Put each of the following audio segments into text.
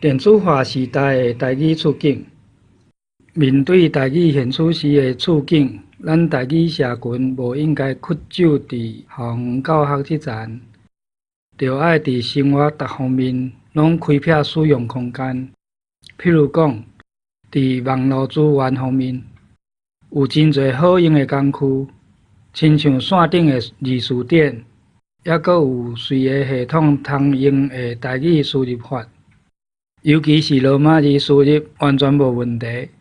電子化時代的台語處境，面對台語現處時的處境，咱台語社群無應該屈就佇校園教學這層，著愛佇生活逐方面攏開闢使用空間。譬如講，佇網路資源方面，有真濟好用的工具，親像線頂的字辭典，猶閣有隨的系統通用的台語輸入法，尤其是羅馬字輸入完全無問題。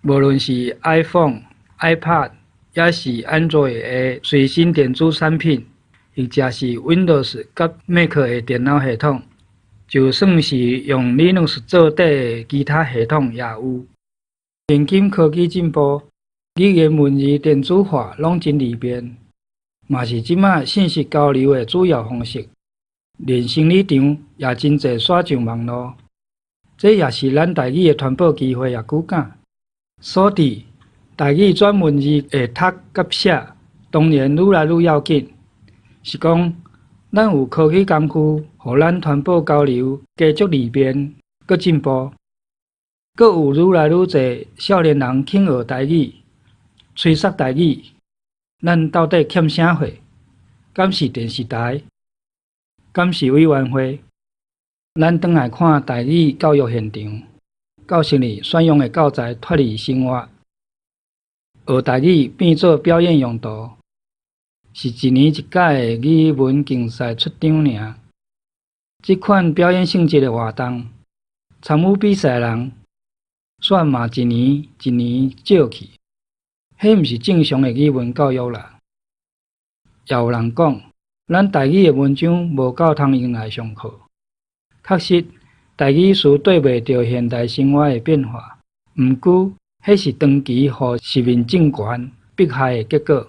無論是 iPhone、iPad，抑是 Android 的隨身電子產品，或者是 Windows 佮 Mac 的電腦系統，就算是用 Linux 做底的其他系統也有。現今科技進步，語言文字電子化攏真利便，嘛是這馬信息交流的主要方式。連生理場也真濟徙上網路，這也是咱台語的傳播機會也久敢。所以，台語轉文字的讀佮寫，當然愈來愈要緊。是講，咱有科技工具，予咱傳播交流加足利便，閣進步。閣有愈來愈濟少年人肯學台語，催促台語，咱到底欠啥貨？敢是電視台？敢是委員會？咱轉來看台語教育現場，教室裡選用的教材脫離生活，學台語變做表演用途，是一年一屆的語文競賽出場爾。這款表演性質的活動，參與比賽人煞嘛一年一年少去，彼毋是正常的語文教育啦。也有人講，咱台語的文章無夠通用來上課。確實，台語詞綴袂著現代生活的變化，毋過，彼是長期予殖民政權迫害的結果。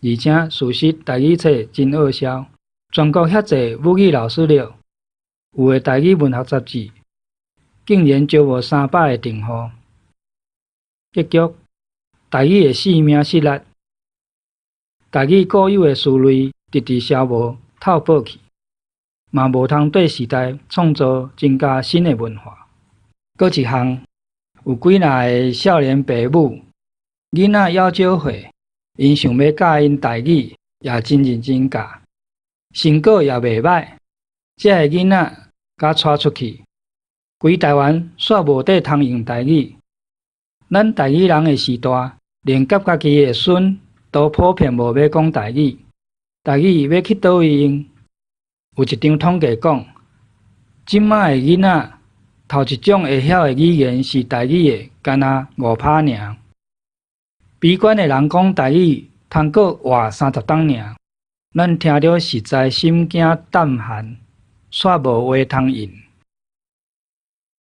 而且，事實台語冊真惡銷，全國遐濟母語老師了，有的台語文學雜誌，竟然招募300个訂戶。結局，台語的性命失落，台語固有的思維直直消磨透薄去，嘛無通對時代創造增加新的文化。閣一項，有幾若个少年爸母，囡仔猶少歲，𪜶想欲教𪜶台語，也真認真教，成果也袂䆀。這个囡仔共帶出去，規台灣煞無塊通用台語。咱台語人的時代，連佮家己的孫都普遍無欲講台語，台語欲去佗位用？有一張統計講，這馬的囡仔頭一種會曉的語言是台語的，干焦5%爾。悲觀的人講台語通閣活30冬爾，咱聽著實在心驚膽寒，煞無話通應。